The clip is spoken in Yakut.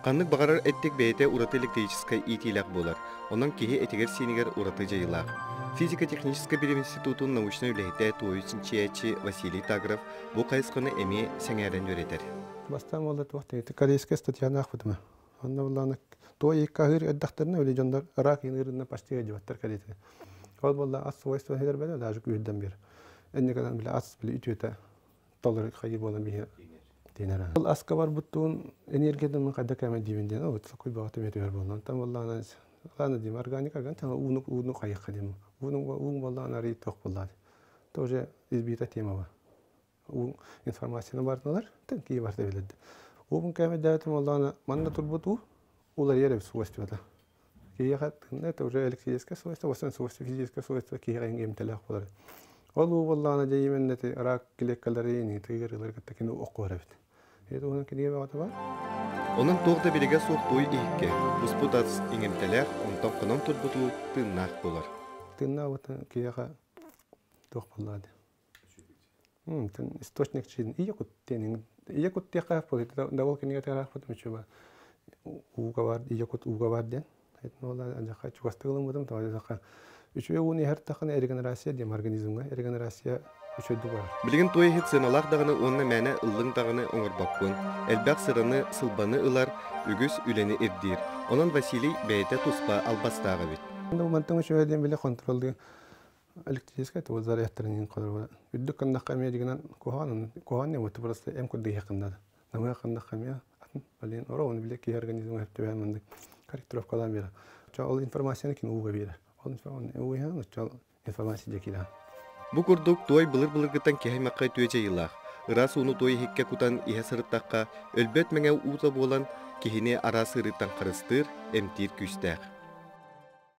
Ханнык баҕарар эттик бэйэтэ ураты электрическай иитиилээх буолар, онон киһи этигэр-сиинигэр ураты дьайыылаах. Физико-техническэй билим институтун научнай үлэһитэ, туойу чинчийээччи Василий Тагров бу хайысханы эмиэ сэҥээрэн үөрэтэр. Бастаан буолла туох диэти корейская статьяны аахпытым. Онно буллаана туой икки аһыыр эрдэхтэринэ били дьоннор рак иныырына почти ыдьыбаттар кэриэтэ. Ол буолла ас свойства хилэрбэтэ даже күүрдэн биэр. Энниканан били ас били үтүөтэ толору хайы буолан биһи тиэнэр. Ол аска барбыттуун энергиядан хайда кэме диибин диэн вот сокуй баҕата метүөр буолла. Онтон буоллаана ладно дим органика ган ууну ууну хайыхха дим. Ууну уун буоллаана арый туох буоллаа. Тоже избита тема бар. Уу информацияны бардылар, тэн кии барта билэрdi. Уубун кэмэдээти буоллаана манна турбут уу уларыйар эбит свойствота. Киһиэхэ тыынна это уже электрическое свойство, уонна свойство физическое свойство киһиэхэ эмтэлээх буолар. Ол уу буоллаҕына дьэ именно ити рак клеткалары тыгырылары кытта кини оххуор эбит. Это уонна кинигэ бөҕөтө бар. Онон туох да биригэ суох туой иһиккэ буспут ас иҥэмтэлээх, онтон хонон турбут уу тыыннаах буолар. Тыыннаах уоттан киһиэхэ туох буоллаа дии. Источник жизни. Ийэ кут диэн ийэ кут диэххэ давол кинигэ тараахпыт мүчүба ууга бар ийэ кут ууга бар диэн. Адьаха чугастык ылыммытым тоҕо үчүгэй ууну иһэр тахына регенерация диэн организмҥа регенерация үчүгэйдик барар. Билигин туой иһит сыаналаах даҕаны уонна мээнэ ыллыҥ даҕаны оҥорбоккун. Элбэх сыраны, сылбаны ылар, үгүс үлэни ирдиир. Онон Василий бэйэтэ туспа албастаах эбит. Мантан үчүгэй диэн били контроллуу электрическай тугу зарядтарын холобура үрдүк гыннахха эмиэ дигинэн куһаҕан куһаҕан не вот просто эм курдук иһэххин намыһах гыннахха эмиэ атын блин оро оны биле киһи организмҥа түбэһэн маннык корректировкалаан биэрэр ол информацияны кини ууга биэрэр ол уу иһэн оччо информация дьэ киирэн. Бу курдук туой былыр-былыргыттан киһи аймахха үтүө дьайыылаах. Ыраас ууну туой иһиккэ кутан иһэ сырыттахха, өлбөт мэҥэ уута буолан, киһини араас ыарыыттан харыстыыр, эмтиир күүстээх.